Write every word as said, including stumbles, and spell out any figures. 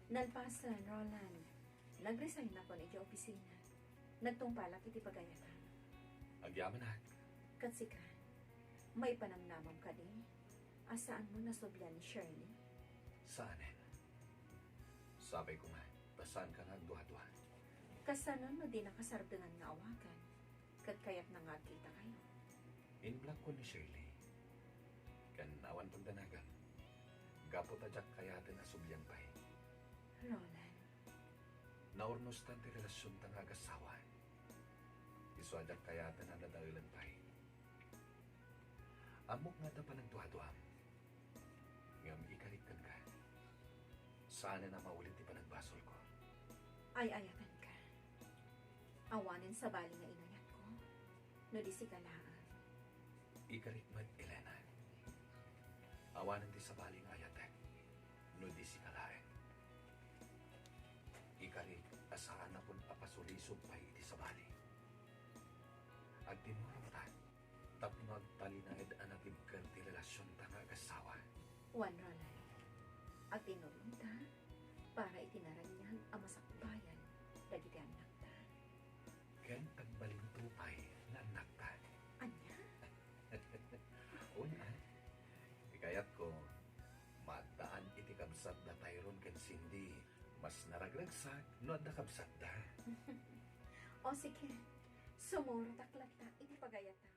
Nalpasen, Roland. Nag-resign-akon idiay opisina. Nagtungpalak iti pagayatam. Agyamanak. Ket sika, maipanamnamam kadi a saanmo nasublian ni Shirley? Saanen. Sapay koma, ta saanka nga agduadua. Kasano no dinaka sardengan nga awagan? Ket kayatna nga agkitakayo. In-block-ko ni Shirley. Ken awan pagdanagem. Gapu ta diak kayaten a sublian pay. Roland. Naurnostan ti relasionta nga agassawa. Isu a diak kayaten a nadaelen pay. Ammok nga adda panagduaduam. Ngem ikarik kenka. Saanen a maulit ti panagbasolko. Ay-ayatenka. Awanen sabali nga inayatko, no di sika laeng. Ikarik met, Elena. Awanen ti sabali nga ayatek, no di sika laeng. Ikarik a saanakon a pasulisog pay iti sabali. Agtinurongta tapno agtalinaed a natibker ti relasionta nga agassawa. Wen, Ronald, agtinurongta para iti naraniag a masakbayan dagiti annakta. Ken agbalinto pay nga annakta. Ania? Wen, a. Ti kayatko, maaddaan iti kabsat da Tyrone ken Cindy. Mas naragragsak no adda kabsatda. O, sige. Sumurotak latta iti pagayatam.